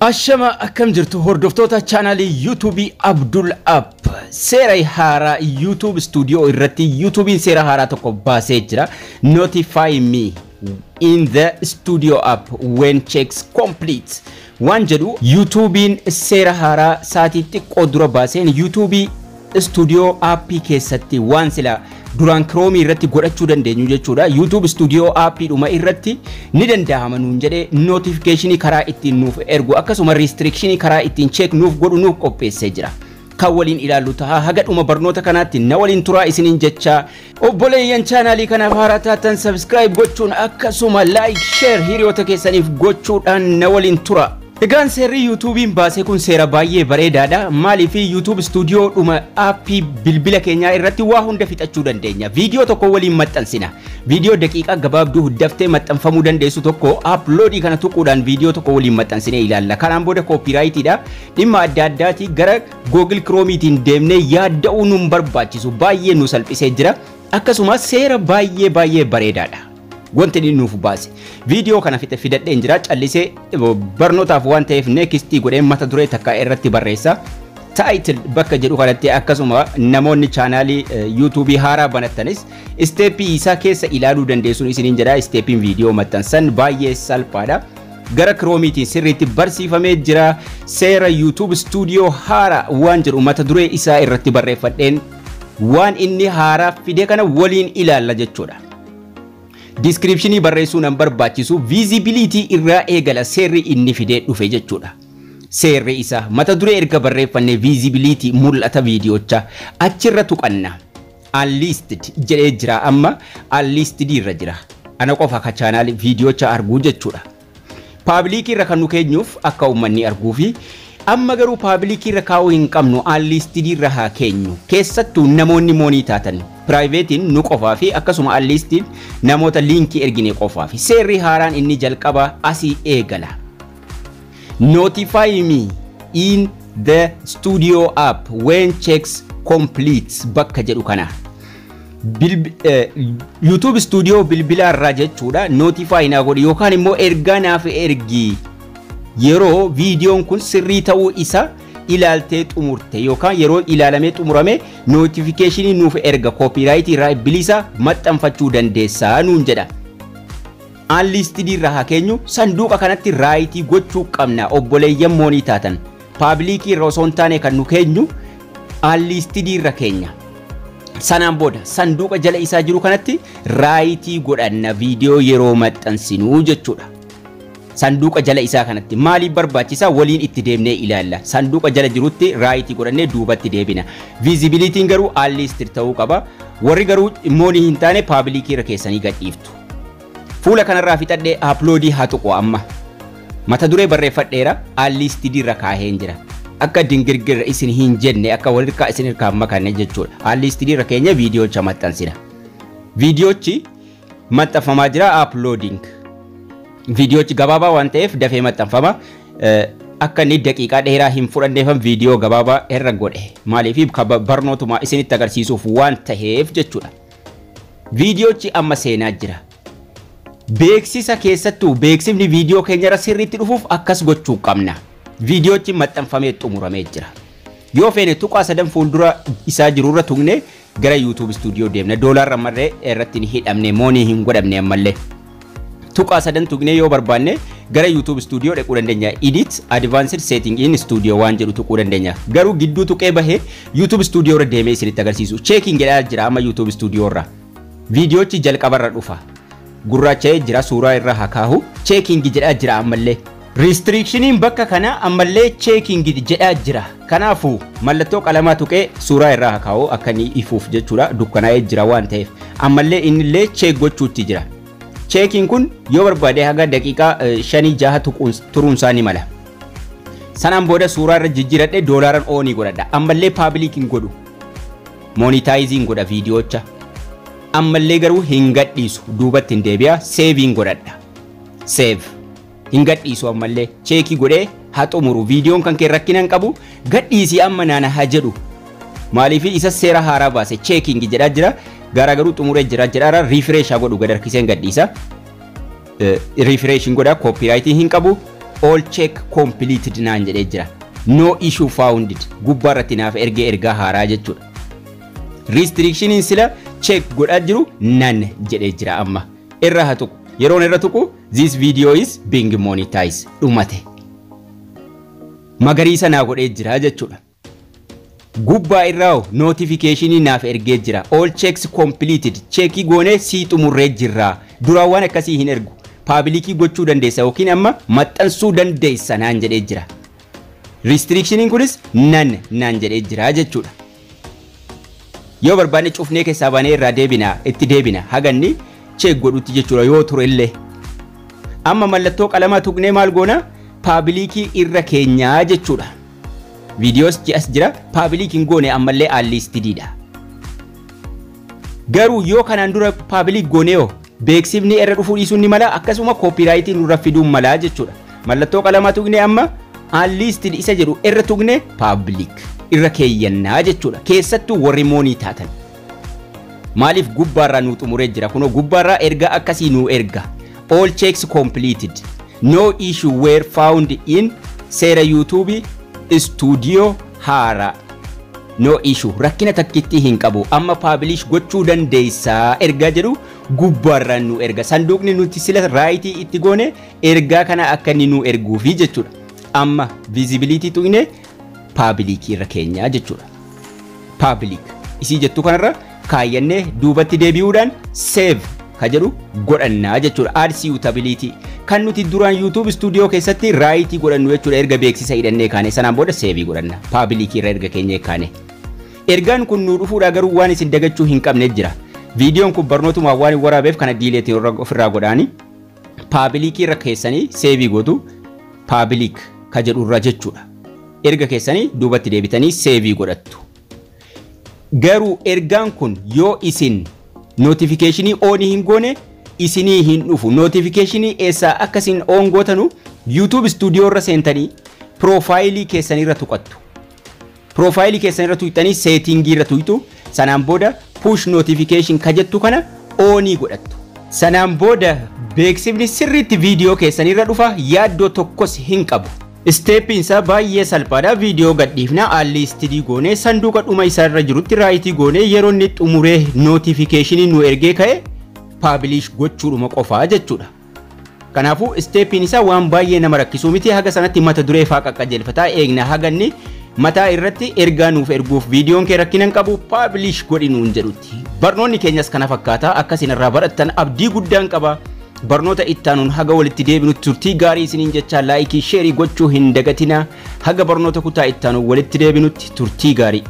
Ashama, akkam jirtu hordoftoota chaanaalii YouTubeii Abdul App? Seera haaraa YouTube Studio irratti YouTubein seera haaraa tokko baasee jira. "Notify me in the studio app when checks complete" waan jedhu YouTubein seera haaraa sa'aatii xiqqoo dura baaseen, YouTubeii Studio appii keessatti waan sila duraan Chrome irratti godhachuu dandeenyu jechuudha. YouTube Studio appii dhuma irratti ni danda'ama nuun jedhee, notification karaa ittiin nuuf ergu akkasuma restriction karaa ittiin check nuuf godhu nuuf qopheessee jira. Kan waliin ilaallu ta'a, haga dhuma barnoota kanaatti na waliin turaa isiniin jecha, obboleeyyan chaanaalii kanaaf haaraa taatan subscribe gochuun akkasuma like, share hiriyoota keessaniif gochuudhaan na waliin tura. Egaan seerri YouTubein baase kun seera baay'ee bareedaadha. Maaliif? YouTube Studio dhuma aappii bilbila keenyaa irratti waa hunda fixachuu dandeenya. Viidiyoo tokko waliin maxxansina. Viidiyoo daqiiqaa gabaabduu daftee maxxanfamuu dandeessu tokko uploadii kana tuquudhaan viidiyoo tokko waliin maxxansinee ilaalla. Kanaan booda copyrightiidha. Dhimma adda addaati gara Google Chromeetiin deemnee yaadda'uu nun barbaachisu, baay'ee nu salphisee jira. Akkasumas seera baay'ee baay'ee bareedaadha wanti inni nuuf baase. Viidiyoo kana fixe fidadheen jira, callisee barnootaaf waan ta'eef nextii godhee mata duree takka irratti barreessa. Title bakka jedhu kanatti akkasuma namoonni chaanaalii YouTubeii haaraa banattanis steppii isaa keessa ilaaluu dandeessuun isiniin jedha. Steppiin viidiyoo maxxansan baay'ee salphaadha. Gara Chromeiitiin sirriitti barsiifamee jira. Seera YouTube Studio haaraa waan jedhu mata duree isaa irratti barreeffadheen waan inni haaraa fide kana waliin ilaalla jechuudha. Descriptionii barreessuu nan barbaachisu, visibility irraa eegala seerri inni fidee dhufe jechuudha. Seerri isaa mata duree erga barreeffannee visibility, mul'ata viidiyoocha achirra tuqanna. Unlisted jedhee jira, amma unlisted irra jira. Ana qofa akka chaanaal viidiyoocha arguu jechuudha. Publicii irra kan nu keenyuuf akka uummanni arguu fi amma garuu publicii irra kaa'uu hin qabnu, unlistedii irra haa keenyu. Keessattuu namoonni money taatan privateiin nu qofaa fi akkasuma unlisted namoota linkii ergine qofaa fi seerri haaraan inni jalqaba asii eegala. "Notify me in the studio app when checks complete" bakka jedhu kana. YouTube Studio bilbila irraa jechuudha, notify naa godhi yookaan immoo ergaa naaf ergi yeroo viidiyoon kun sirrii ta'uu isa ilaaltee xumurte yookaan yeroo ilaalamee xumurame notificationii nuuf erga, copyrightii irraa bilisa maxxanfachuu dandeessaa nuun jedha. Unlistedii irraa haa keenyu, sanduuqa kanatti rightii gochuu qabna, obboleeyyan money taatan. Publicii irra osoo hin taane kan nu keenyu unlistedii irra keenya. Sanaan booda sanduuqa jala isaa jiru kanatti rightii godhanna viidiyoo yeroo maxxansinuu jechuudha. Sanduuqa jala isaa kanatti maaliif barbaachisaa? Waliin itti deemnee ilaalla. Sanduuqa jala jirutti rightii godhannee duubatti deebina. Visibilityn garuu unlisted ta'uu qaba. Warri garuu money hin taane publicii irra keessanii gadhiiftu. Fuula kanarraa fixadhee uploadii haa tuqu amma. Mata duree barreeffadheera, unlistedii irra kaaheen jira. Akka dingirgirra isin hin jenne, akka walirkaa isin hirkaa makanne jechuudha. Unlistedii irra keenya viidiyoocha maxxansina. Viidiyoochi maxxanfamaa jira, uploading. Viidiyoochi gabaabaa waan ta'eef dafee maxxanfama. Akka inni daqiiqaa dheeraa hin fudhanneefan viidiyoo gabaabaa irra godhe. Maaliif? Barnootuma isinitti agarsiisuuf waan ta'eef jechuudha. Viidiyoochi amma seenaa jira. Beeksisa keessattuu beeksifni viidiyoo keenyarra sirriitti dhufuuf akkas gochuu qabna. Viidiyoochi maxxanfamee xumuramee jira. Yoo feene tuqaa sadan fuuldura isaa jirurra tuqne gara YouTube Studio deemna. Doolaarra ammallee irratti hin hidhamne, money hin godhamne ammallee. Tuqaa sadan tuqnee yoo barbaanne gara YouTube Studio dhaquu dandeenya. Edit, Advanced Setting in Studio waan jedhu tuquu dandeenya. Garuu gidduu tuqee bahee YouTube Studio irra deemee isinitti agarsiisu. Checking jedhaa jira amma YouTube Studio irra. Viidiyoochi jalqabarra dhufa. Gurraacha'ee jira, suuraa irra haa kaahu. Checking jedhaa jira ammallee. Restrictioniin bakka kana ammallee checking jedhaa jira. Kanaafuu mallattoo qalamaa tuqee suuraa irraa haa kaa'u, akka inni ifuuf jechuudha. Dukkanaa'ee jira waan ta'eef. Ammallee innillee check gochuutti jira. Checkiin kun yoo barbaade haga daqiiqaa 5-6 turuunsaa ni mala. Sanaan booda suuraa irra jijjiiradhee doolaaran onii godhadha. Ammallee public hin godhu. Monetizeiin godha viidiyoocha. Ammallee garuu hin gadhiisu, duubatti hin deebi'a, saveiin godhadha. Save. Hin gadhiisu, ammallee checkii godhee haa xumuru. Viidiyoon kan kee rakkina hin qabu, gadhiisii amma naana haa jedhu. Maaliif? Isa seera haaraa baase checking jedhaa jira. Garaagaruu xumuree jira jedhaara, refresh haa godhu, gad harkiseen gadhiisa. Refreshiin godha, copyrightii hin qabu. All check completed naan jedhee jira. No issue founded gubbaa irratti naaf ergee ergaa haaraa jechuudha. Restrictioniin sila check godhaa jiru none jedhee jira amma. Irra haa tuqu. Yeroon irra tuqu, "This video is being monetized," dhumate. Magariisa naa godhee jira jechuudha. Gubbaa irraa notificationii naaf ergee jira. All checks completed. Checkii goonee sii xumurree jirra. Duraan waan akkasii hin ergu. Publicii gochuu dandeessa yookiin amma maxxansuu dandeessa naan jedhee jira. Restrictioniin kunis none naan jedhee jira jechuudha. Yoo barbaanne cufnee keessaa baanee irraa deebina, itti deebina haganni check godhutti jechuudha yoo ture illee. Amma mallattoo qalamaa tuqnee maal goona? Publicii irra keenyaa jechuudha. Viidiyoos as jira, public hin goone, ammallee unlistediidha. Garuu yoo kanaan dura public goone yoo beeksifni irra dhufuu dhiisuun ni mala, akkasuma copyrightii nurra fiduun mala jechuudha. Mallattoo qalamaa tuqnee amma unlisted isa jedhu irra tuqne public irra keeyyannaa jechuudha. Keessattuu warri money taatan. Maaliif? Gubbaarraa nuu xumuree jira. Kunoo gubbaarraa ergaa akkasii nuu erga. All checks completed. No issue were found in seera YouTube Studio haaraa. No issue, rakkina takkitti hin qabu, amma publish gochuu dandeessaa ergaa jedhu gubbaarraan nu erga. Sanduuqni nuti sila rightii itti goone ergaa kana akka inni nu erguufi jechuudha. Amma visibility tuqne publicii irra keenyaa jechuudha. Public isii jettu kanarra kaayyannee duubatti deebi'uudhaan save ka jedhu godhannaa jechuudha. Add suitability kan nuti duraan YouTube Studio keessatti rightii godhannu jechuudha, erga beeksisa hidhannee kaane. Sanaan booda saveii godhanna, publicii irra erga keenyee kaane. Ergaan kun nu dhufuudha, garuu waan isin dagachuu hin qabne jira. Viidiyoon kun barnootumaaf waan hin waraabeef kana deleteii ofirraa godhaani. Publicii irra keessanii saveii gootu, public ka jedhu irra jechuudha. Erga keessanii duubatti deebitanii saveii godhattu. Garuu ergaan kun yoo isin notificationii onii hin goone isinii hin dhufu. Notificationii eessaa akka isin on gootanu, YouTube Studio irra seentanii profileii keessanirra tuqattu. Profileii keessanirra tuqxanii settingii irra tuqxu. Sanaan booda push notification ka jettu kana onii godhattu. Sanaan booda beeksifni sirriitti viidiyoo keessanirra dhufa, yaaddoo tokkos hin qabu. Steppiin isaa baay'ee salphaadha. Viidiyoo gadhiifnaa, unlistedii goonee sanduuqa dhuma isaarra jirutti rightii goonee, yeroo inni xumuree notificationii nu ergee ka'e publish gochuudhuma qofaa jechuudha. Kanaafuu steppiin isaa waan baay'ee nama rakkisuu miti. Haga sanatti mata duree faa qaqqajeelfataa eegna, haga inni mataa irratti ergaa nuuf erguuf viidiyoon kee rakkina hin qabu, publish godhi nuun jedhutti. Barnoonni keenyas kana fakkaata. Akkasin irraa barattan abdii guddaan qaba. Barnoota ittaanuun haga walitti deebinutti turtii gaarii isiniin jecha, likeii, shareii gochuu hin dagatina. Haga barnoota kutaa ittaanuun walitti deebinutti turtii gaarii.